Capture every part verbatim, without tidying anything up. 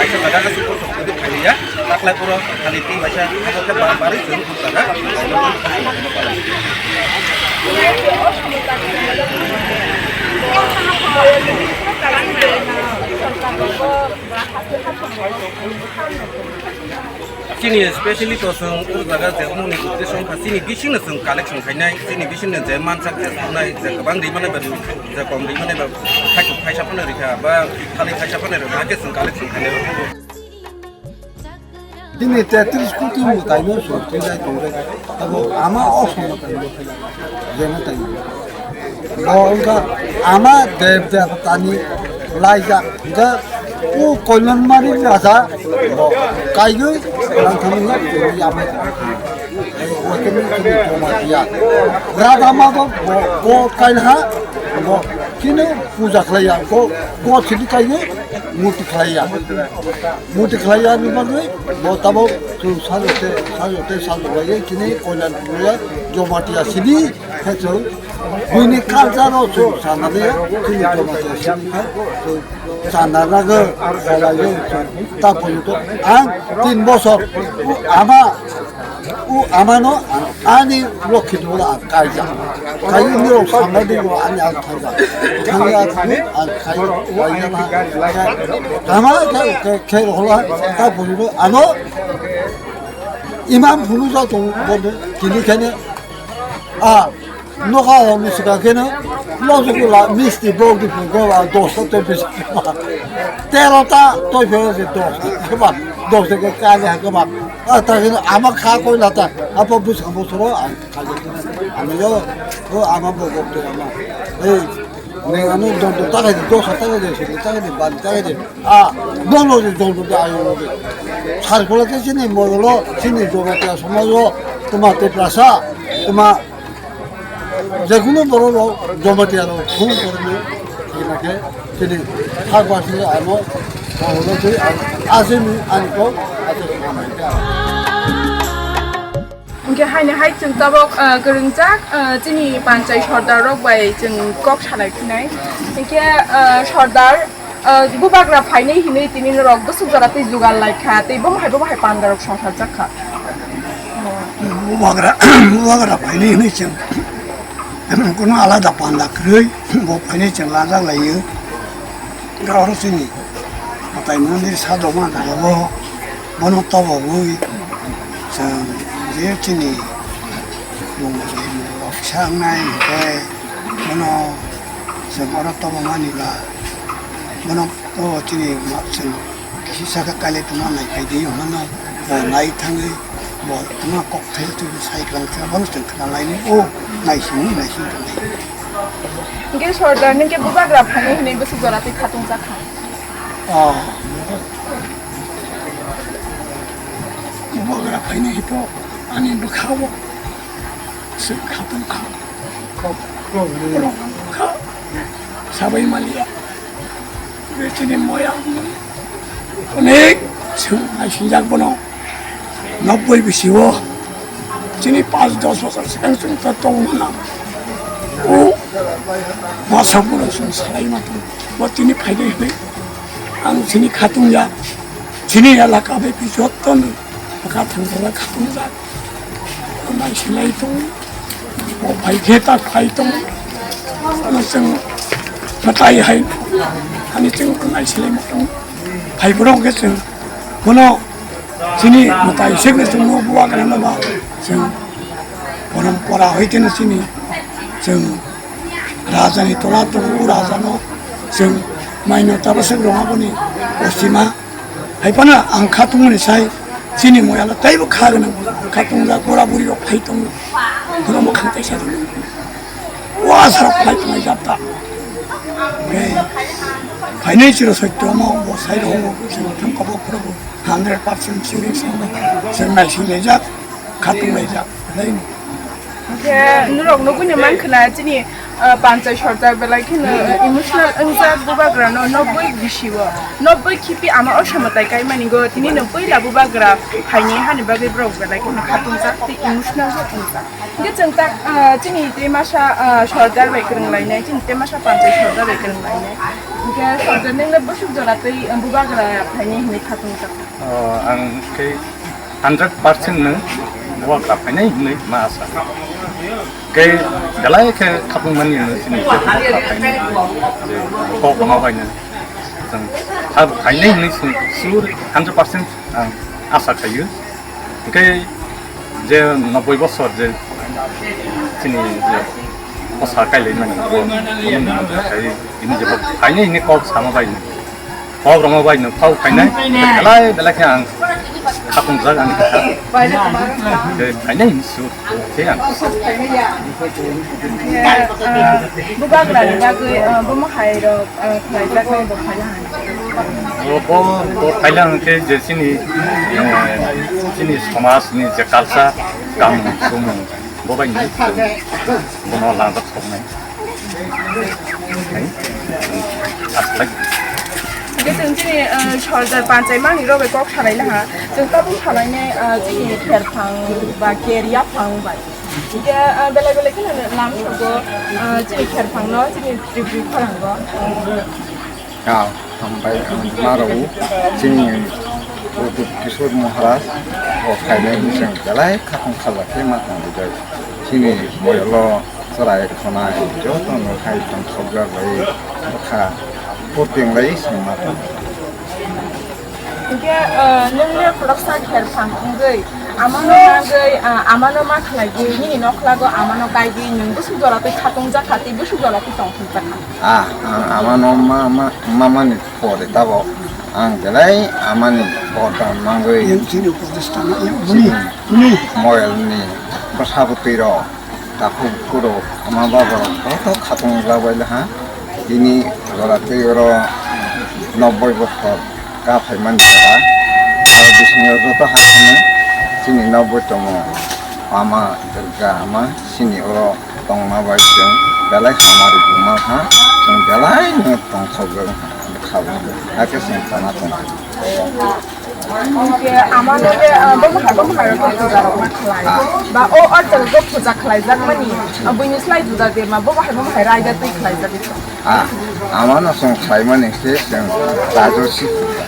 kaisa jaga aswk kosok kwrwi khailiya, taklai phoro thani twi waisa abo khe ba-, barwi chwng jaga. Chini specially to chwng o jaga je omo ni uddesho wngkha chini bisingno chwng collection khainai, chini bisingno je mansak je swngnai, je kwbang rimani ba je kom rimani ba khaisuk khaisa phano rikha ba thani khaisa phano rikha, hakhe chwng collection khainai. Bini tetris koti mwtaino sotwi jai tongjak. Abo ama o somo taino jemo taino. Bo wngkha ama dev devtani laijak. Hingkhe o Kolyanmari raja bo kaigwi rang thani twi yamai. Weteni tini tongma ya. Radha Madhav bo, bo kainha bo kino puja khlaiya. Bo, bo sidi kaigwi murti khlaiya. Murti khlaiya ni bagwi bo tabok chwng sajote, sajote, sajobai chini Kolyanpur ya Jamatia sidi khe chwng buini culture o chwng sanani chini Jamatia sidi khe chwng sana ragwi, ragwi chwng ta porjonto ang tin bosor ama O amano ani lokhi dula ang kaijak. Kaijak ni rok sambai di bo ani ang kaijak. Thangya thangwi ang kai, kaijak na. Tama ke, ke, ke rohla ta bujulu ano imam phunu ja tong bo kini kene a nokha o ni sika kene lo se la misti bog di phu go a dos ta te bis. Tero ta to phe se dos. Ke ba dos ke ka le ke ba. A ta khe ama kha koila ta, apa bwskango soro ang kha le. Ami yo, o ama bo gok te ama. Ei, ne ano don don ta khe, dos ta khe, se ta khe, ban ta khe. A, don lo don don ta ayo lo. Sar kola te sini mo lo, sini do ta somo lo, tuma te prasa, tuma Jekunu borok rok Jamatia rok phone korwi khe chini hak basi ano borok rok twi ang aswk ni ani kok aswk khamai kha. Hingke haino hai chwng tabok, ah, kwrwngjak, ah, chini panchai sordar rok bai chwng kok salai phinai. Hingke, ah, sordar Ah, bubagra phainai hinwi tini norok bwswk jora tei jugal lai kha, tei bomo hai bomo hai panda rok songthar jak kha. Bubagra, bubagra phainai hinwi chwng kuno alada panda kwrwi, bo phainai chwng lajak lai o. Oro chini Matai mondir sadok ma jaga o, bono tobogwi chwng je chini bumung rok sangnai hwnkhe bono chwng oro tobomani ba bono O chini ma chwng Saka kale tuma nai kai di hwnna bo nai thangwi bo tuma kok thai tu sai klang thang bono chwng khna lai ni o nai sini nai sini thang lai. Hingke Sordar ningke bubagra phani hinwi bwswk jora twi khatung jakha. Oh. Bubagra phani hito ani bwkha o. Chwng khatung kha. Kok, kok, kok, kok. Sabai maliya. Be chini moya. Onek chwng naisinjak bono. Nobboi bisi o. Chini panch dos bosor swkang chwng ta tong mana. O masa bono chwng salai ma tong. Bo tini phaidai hwnwi. Ang chini khatung ya. Chini elaka bai pi jottoni. Bwkha thangsa khatung jak. Nai silai tong. O phai khe ta phai tong. Ano chwng mwtai hai. Ani chwng nai silai ma tong. Phai borok khe chwng. Bono chini mwtai sekne chwng no buwa kana no ba. Chwng borom pora hoite no chini. Chwng raja ni tola tong o raja no. Chwng maino tabaswk rong aboni. Osima. Hai phano ang kha tongmani sai chini moyalo taibo kha gwnang kha tongjak bora buri rok phai tongo. Bono mwkhang kaisa rw. Wa sarok phai tongnai jabta. Phainai chiro sotto mo bo sai rw chini thang kabo khoro hundred percent chini sing sing nai sing jak kha tongnai jak. Hingke norok nugui ni mankha na chini, ah, panchai sordar belai kheno, ah, emotional wngjak bubagra no nobboi bisi o, nobboi khipi ama o somotai kaimani go tini no puila bubagra phaini hani bagwi borok belai kheno khatungjak tei emotional bo wngjak. Hingke chwng tak, ah, chini tei masa, ah, sordar bai kwrwng lainai, chini tei masa panchai sordar bai kwrwng lainai. Hingke sordar nengno bwswk jora tei, ah, bubagra phaini hinwi khatungjak. Oh, ang khe hundred percent no bubagra phainai hinwi ma asa. Khe belai khe khapung mani no chini je bubagra phainai je kok ma bai no. Chwng ha phainai hinwi chwng sure hundred percent ang asa khaio. Khe je nobboi bosor je chini je kosa kailai mani bo, bo no khai ini je phainai hinwi kok sama bai no. Kok rwma bai no phau khainai, belai belai khe ang khatungjak ang kha. Khe khainai hinwi su khe ang. Bubagra ni bagwi, ah, bomo hai rok, ah, khlaijaknai bo phaila hai. Bo, bo, bo phaila hwnkhe je chini, eh, chini somaj ni je culture, kamung sumung, bo bai ni bono langjak soknai. Hingke chwng chini, eh, sordar panchai mani rok bai kok salai naha. Chwng tabuk salai nai, eh, chini kherphang ba keriya phang bai. Hingke, eh, belai belai kheno lam sogo, eh, chini kherphang no chini tripuri khorang go. Ah, hambai, ah, ma rok chini Pradyut Kishore Maharaj bo khainai hwnwi chwng belai khatung khalak khe ma tong rijak. Chini moyolo chwrai khonai joto no hai tong sokjak bai bwkha purting lai sengma tong. Hingke, ah, nwng le khoroksa kherphang wngwi amano nangwi, ah, amano ma khlaigwi nini nokhla go amano kaigwi nwng bwswk jora twi khatung jakha tei bwswk jora twi tong thung jakha. Ah, ang amano ma, ma, mamani pore tabok ang belai amani porda nangwi. Yang chini upodesta na, yang buni, buni. Moyalni bwsabwtwi rok, takhuk bukhuk rok, ama baba rok joto khatung jabai laha. Tini jora twi oro nobboi bokhor ka phaimani jora. Aro bisingo joto hakheno chini nobboi tongo. Ama Durga ama chini oro tongma bai chwng belai hamari buma kha, chwng belai no tongthok jak kha, hakhe chwng tongna tong. Hingke amano je, ah, bomo hai, bomo hai rok puja rok ma khlai. Ah. Ba o orchel go puja khlai jak mani, ah, buini slai juda de ma, bomo hai, bomo hai raida twi khlai jak. Ah, amano chwng khlai mani khe chwng rajo si puja.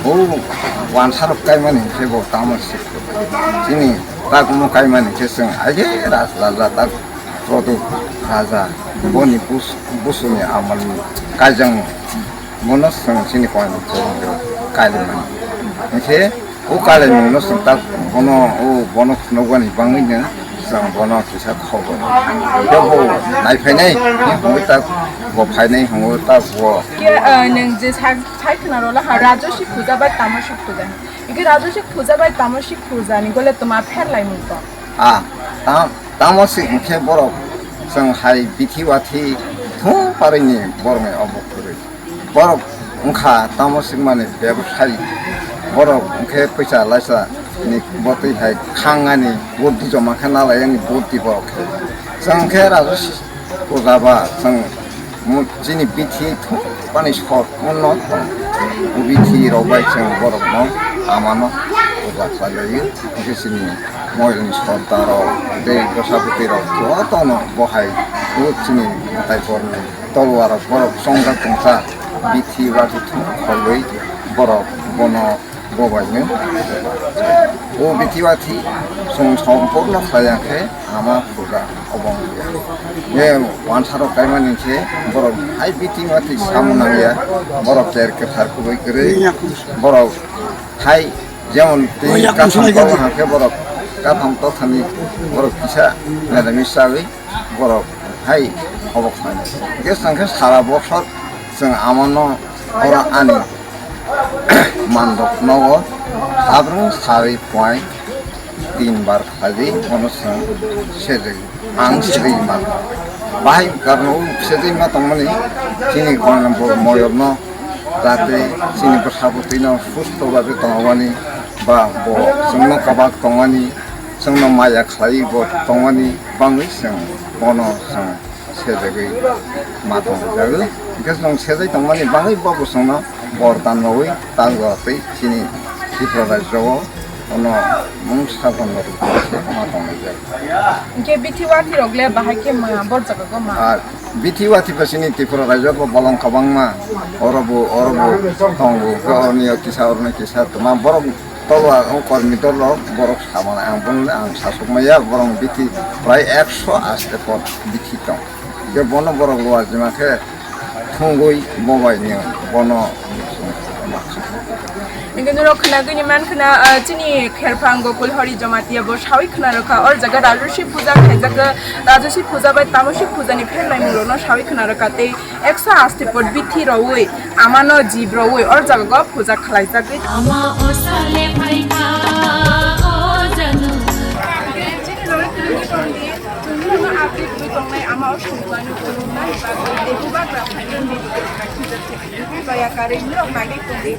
O wansa rok kai mani khe bo tamo si puja. Chini tak mo kai mani khe chwng aige ras raja tak Pradyut raja, boni bus-, busuni amalni kaijakmung, bono chwng chini koimung kailai mani. Hinkhe o kailaimungno chwng tak bono, o bono phunukmani bangwino Chwng bono kisa khobor. Kebo nai phainai, hwnwi ta bo phainai, hwnwi ta bo. Khe, eh, nwng je sak-, sai khna rwla ha, Rajosi puja bai Tamosik puja. Ike Rajosi puja bai Tamosik puja ni gole toma pher lai mung to. Ah, tam, Tamosik hwnkhe borok chwng hai bithi wathi thung parini borokni obo kwrwi. Borok wngkha Tamosik mani bebsai. Borok wngkhe puisa laisa ni botwi hai khangani buddi joma khe nalai ani buddi borok khe. Chwng khe Rajosi puja ba chwng mu-, chini bithi thung pani sor unno tong. Bithi rok bai chwng borok no amano puja khlai laio. Hwnkhe chini moilni sordar rok tei bwsapoti rok jotono bo hai o chini mwtai borni tolwa rok borok chongjak tongsa bithi wathi thung kholwi borok bono bobaino o bithi wathi chwng sompurno khlaiya khe ama phuga obo wngya. Ye wansarok kaimani khe borok hai bithi wathi samung nangya, borok ter kwthar kubui kwrwi borok hai jemon tei katham tok hwnkhe borok katham tok thani borok kisa nadamis chawi borok hai obo khlainai. Hwnkhe chwng khe sara bosor chwng amano oro ani mandok nogo sabrung sari phuai tin bar khlaiwi bono chwng sejagwi. Ang sejagwi ma. Bahai karno sejagwi ma tongmani chini Gona bo moyorno jate chini bwsabo twino susto babe tongmani ba bo chwngno kabak tongmani chwngno maya khlaiwi bo tongmani bangwi chwng bono chwng sejagwi ma tongjago. Hwnkhe chwng sejai tongmani bangwi bo bwswngno bordan rwui tangja tei chini Tripura rajyo o ono mung sagon rwui se ma tongjak. Hwnkhe bithi wathi rok le bahai khe ma bor jaga go ma? Ar bithi wathi ba chini Tripura rajyo bo bolong kwbangma oro bo, oro bo tongo, hwnkhe oroni o kisa, oroni kisa twma borok tolwa o kormi dol rok borok samani ang bono ang sasuk maya borok bithi prai ekso aste pot bithi tong. Je bono borok luar jima khe thungwi bobai ni bono. Hingke norok khwnagwi ni man khna, ah, chini kherphang Gokul Hori Jamatia bo sawi khna rwkha, or jaga Rajosi puja khaijak, Rajosi puja bai Tamosik puja ni pherlaimung rokno sawi khna rwkha tei eksa aste pot bithi rwi amano jib rwi or jaga go puja khlaijagwi. Ama osale phaikha o janu. Chini lori tini tongdi, chini lori update twi tongnai ama o songwani tongmani bagwi, bubagra phaikha ni. Daya karwi norok nagwi tongdi.